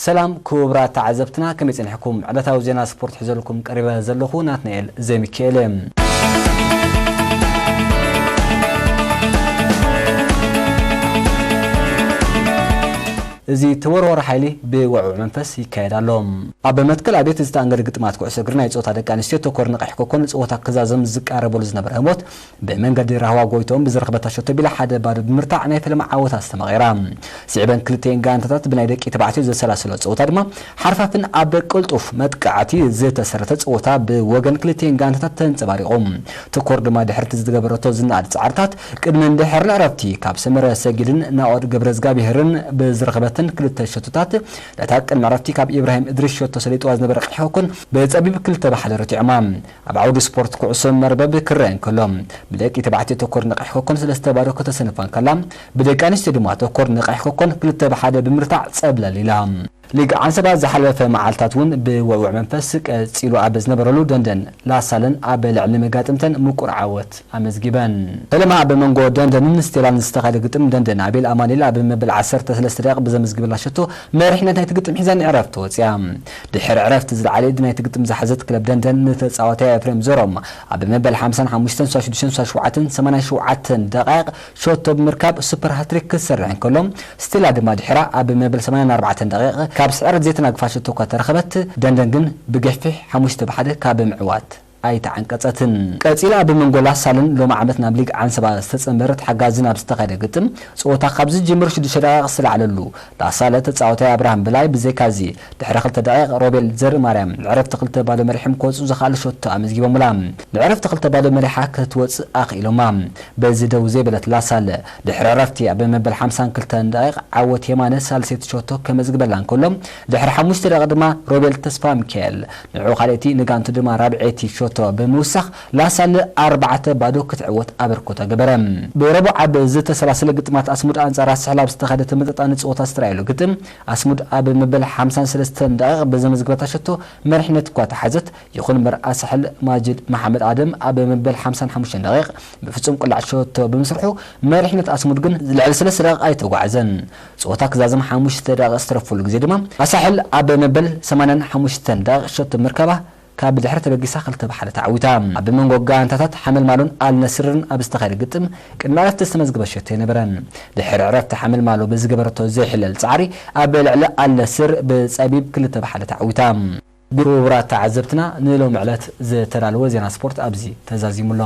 ሰላም ክቡራት ተዓዘብትና፣ ከመይ ጸኒሕኩም? ዕለታዊ ዜና ስፖርት ሒዘልኩም ቀሪበ ዘለኹ ናትናኤል ዘሚካኤል እየ። እዚ ተወርዋሪ ሓይሊ ብውዕውዕ መንፈስ ይካየድ ኣሎ። ኣብ መትከል ኣብየት ዝተኣንገደ ግጥማት ኩዕሶ እግሪ ናይ ጾታ ደቂ ኣንስትዮ ተኮር ንቐሕ ኮኮን ጸወታ ክዛዘም ዝቃረበሉ ዝነበረ ህሞት ብመንገዲ ራህዋ ጎይቶም ብዝረኸበታ ሸቶ ቢላ ሓደ ባዶ ብምርታዕ ናይ ፈለማ ዓወት ኣስተማቒራ። ስዒበን ክልቲኤን ጋንታታት ብናይ ደቂ ተባዕትዮ ዘሰላስሎ ጸወታ ድማ ሓርፋፍን ኣብ ቅልጡፍ መጥቃዕቲ ዝተሰረተ ጸወታ ብወገን ክልቲኤን ጋንታታት ተንጸባሪቑ። ተኮር ድማ ድሕርቲ ዝገበረቶ ዝነኣድ ጻዕርታት ቅድምን ድሕርን ዕረፍቲ ካብ ሰመረ ሰጊድን ናኦድ ገብረዝጋብሄርን ብዝረኸበተን ክልተ ሸቶታት ነታ ቅድሚ ዕረፍቲ ካብ ኢብራሂም እድሪስ ሸቶ ሰሊጥዋ ዝነበረ ቀይሕ ኮኮን ብጸቢብ ክልተ ብሓደ ረቲዖማ። ኣብ ዓውዲ ስፖርት ኩዕሶ መርበብ ክረአ እንከሎ፣ ብደቂ ተባዕትዮ ተኮር ንቐሕ ኮኮን ሰለስተ ባዶ ከተሰንፋ እንከላ፣ ብደቂ ኣንስትዮ ድማ ተኮር ንቐሕ ኮኮን ክልተ ብሓደ ብምርታዕ ጸብለል ኢላ። ሊግ ዓንሰባ ዝሓለፈ መዓልታት እውን ብውዕውዕ መንፈስ ቀጺሉ ኣብ ዝነበረሉ ደንደን ላሳለን ኣብ ልዕሊ መጋጥምተን ምቁር ዓወት ኣመዝጊበን። ፈለማ ኣብ መንጎ ደንደንን ስቴላን ዝተኻየደ ግጥም ደንደን ኣቤል ኣማኑኤል ኣብ መበል ዓሰርተ ሰለስተ ደቂቕ ብዘመዝግበላ ሸቶ መሪሕነት ናይቲ ግጥም ሒዛ ንዕረፍቲ ወፂኣ። ድሕሪ ዕረፍቲ ዝለዓለ ኢድ ናይቲ ግጥም ዝሓዘት ክለብ ደንደን ንተፃዋታያ ኤፍሬም ዘሮም ኣብ መበል ሓምሳን ሓሙሽተን፣ ስሳን ሽዱሽተን፣ ስሳን ሸውዓተን፣ ሰማንያን ሸውዓተን ደቂቕ ሸቶ ብምርካብ ሱፐር ሃትሪክ ክሰርሕ እንከሎ፣ ስቴላ ድማ ድሕራ ኣብ መበል ሰማንያን ኣርባዕተን ደቂቕ ካብ ስዕረት ዘይተናግፋ ሸቶ እኳ ተረኸበት፣ ደንደን ግን ብገፊሕ ሓሙሽተ ብሓደ ካብ ምዕዋት ኣይተዓንቀጸትን። ቀጺላ ኣብ መንጎ ላሳልን ሎሚ ዓመት ናብ ሊግ ዓንሰባ ዝተጸንበረት ሓጋዚ ዝናብ ዝተኻየደ ግጥም፣ ጸወታ ካብ ዝጅምር ሽዱሽተ ደቂቕ ዝተላዕለሉ ላሳለ ተጻዋታይ ኣብርሃም ብላይ ብዘይካዚ ድሕሪ ክልተ ደቂቕ ሮቤል ዘርእ ማርያም ንዕረፍቲ ክልተ ባዶ መሪሖም ክወጹ ዝኽኣለ ሸቶ ኣመዝጊቦምላ። ንዕረፍቲ ክልተ ባዶ መሪሓ ክትወጽእ ኣኽኢሎማ። በዚ ደው ዘይበለት ላሳለ ድሕሪ ዕረፍቲ ኣብ መበል ሓምሳን ክልተን ደቂቕ ዓወት የማነ ሳልሰይቲ ሸቶ ከመዝግበላ እንከሎ፣ ድሕሪ ሓሙሽተ ደቂቕ ድማ ሮቤል ተስፋ ሚካኤል ንዕኡ ካልኣይቲ ንጋንቱ ድማ ራብዐይቲ ሸቶ ብምውሳኽ ላሳለ ኣርባዕተ ባዶ ክትዕወት ኣበርክቶ ገበረ። ብረቡዕ ኣብ ዝተሰላሰለ ግጥማት ኣስሙድ ኣንጻር ኣስሕል ኣብ ዝተኻየደ ተመጣጣኒ ጸወታ ዝተራእየሉ ግጥም ኣስሙድ ኣብ መበል ሓምሳን ሰለስተን ደቂቕ ብዘመዝግበታ ሸቶ መሪሕነት እኳ ተሓዘት፣ ይኹን እምበር ኣሳሕል ማጅድ መሓመድ ኣደም ኣብ መበል ሓምሳን ሓሙሽተን ደቂቕ ብፍጹም ቅላዕ ሸቶ ብምስርሑ መሪሕነት ኣስሙድ ግን ልዕሊ ሰለስተ ደቂቕ ኣይተጓዕዘን። ጸወታ ክዛዘም ሓሙሽተ ደቂቕ ዝተረፈሉ ግዜ ድማ ኣሳሕል ኣብ መበል ሰማንያን ሓሙሽተን ደቂቕ ሸቶ ምርካባ ካብ ድሕሪ ተበጊሳ ክልተ ብሓደ ተዓዊታ። ኣብ መንጎ ጋንታታት ሓመልማሎን ኣልነስርን ኣብ ዝተኻየደ ግጥም ቅድሚ ዕረፍቲ ዝተመዝገበ ሸቶ ኣይነበረን። ድሕሪ ዕረፍቲ ሓመልማሎ ብዝገበረቶ ዘይሕለል ጻዕሪ ኣብ ልዕሊ ኣልነስር ብጸቢብ ክልተ ብሓደ ተዓዊታ። ክቡራት ተዓዘብትና ንሎሚ ዕለት ዝተዳለወ ዜና ስፖርት ኣብዚ ተዛዚሙ ኣሎ።